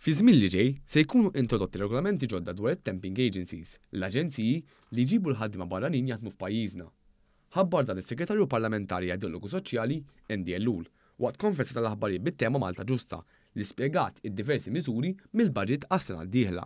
Fi żmien li ġej se jkunu introdotti regolamenti ġodda dwar it-temping agencies, l-aġenziji li jġibu l-ħaddiema barranin jaħdmu f'pajjiżna. Ħabbar dan is-Segretarju Parlamentari għad-Djalogu Soċjali, Andy Ellul, waqt konferenza tal-aħbarijiet bit-tema Malta Ġusta li spjegat id-diversi miżuri mill-budget għas-sena d-dieħla.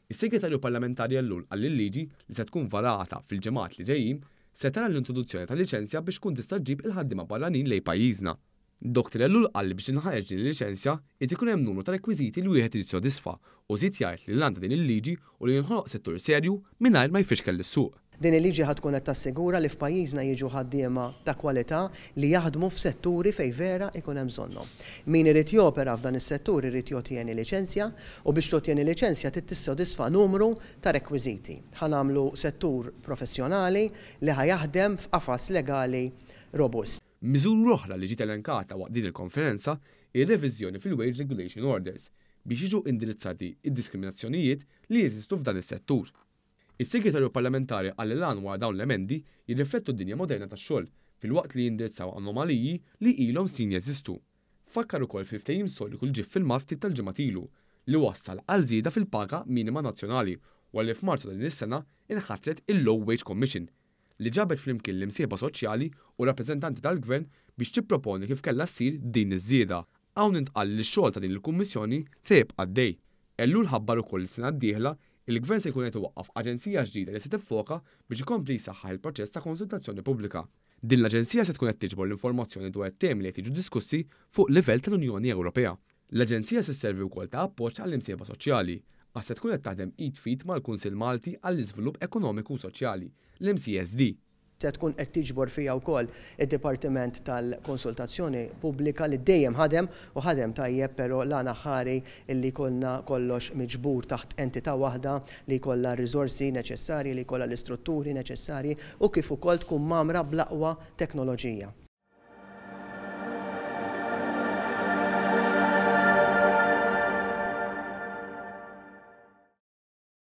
Is-Segretarju Parlamentari Ellul qal li l-liġi li se tkun varata fil-ġimgħat li ġejjin se tara l-introduzzjoni ta' liċenzja biex tkun tista' ġġib il-ħaddiema barranin lejn pajjiżna. Dr. Ellul qal li biex tinħareġ din il-liċenzja irid ikun hemm numru ta' rekwiżiti li wieħed irid jissodisfa u żied jgħid li l-għan ta' din il-liġi hu li jinħoloq settur serju mingħajr ma jfixkel lis-suq. Din il-liġi ħa tkun qed tassigura li f'pajjiżna jiġu ħaddiema ta' kwalità li jaħdmu f'setturi fejn vera ikun hemm bżonnhom. Min irid jopera f'dan is-settur irid jotjeni liċenzja u biex totjeni liċenzja trid tissodisfa numru ta' rekwiżiti. Ħa nagħmlu settur professjonali li ħa jaħdem f'qafas legali robust. Miżura oħra li ġiet elenkata waqt din il-konferenza hi reviżjoni fil-Wage Regulation Orders biex jiġu indirizzati id-diskriminazzjonijiet li jeżistu f'dan is-settur. Is-Segretarju Parlamentari qal li l-għan wara dawn l-emendi jirriflettu d-dinja moderna tax-xogħol filwaqt li jindirizzaw anomaliji li ilhom snin jeżistu. Fakkar ukoll fil-ftehim storiku li ġie ffirmat ftit tal-ġimgħat ilu li wassal għal żieda fil-paga minima nazzjonali wara li f'Marzu ta' din is-sena inħatret il-Low Wage Commission li ġabet flimkien l-imsieħba soċjali u rappreżentanti tal-Gvern biex tipproponi kif kellha ssir din iż-żieda. Hawn intqal li x-xogħol ta' din il-Kummissjoni se jibqa' għaddej. Ellul ħabbar ukoll li s-sena d-dieħla il-Gvern se jkun qed iwaqqaf aġenzija ġdida li se tiffoka biex ikompli jsaħħaħ il-proċess ta' konsultazzjoni pubblika. Din l-aġenzija se tkun qed tiġbor l-informazzjoni dwar it-temi li qed jiġu diskussi fuq livell tal-Unjoni Ewropea. L-aġenzija se sservi wkoll ta' appoġġ għall-imsieħba soċjali, għax se tkun qed taħdem id f'id mal-Kunsill Malti għall-Iżvilupp Ekonomiku u Soċjali, l-MCESD. Se tkun qed tiġbor fiha wkoll id-Dipartiment tal-Konsultazzjoni Pubblika li dejjem ħadem u ħadem tajjeb, però l-għan aħħari li jkollna kollox miġbur taħt entità waħda li jkollha r-riżorsi neċessarji, li jkollha l-istrutturi neċessarji u kif ukoll tkun mgħammra bl-aqwa teknoloġija.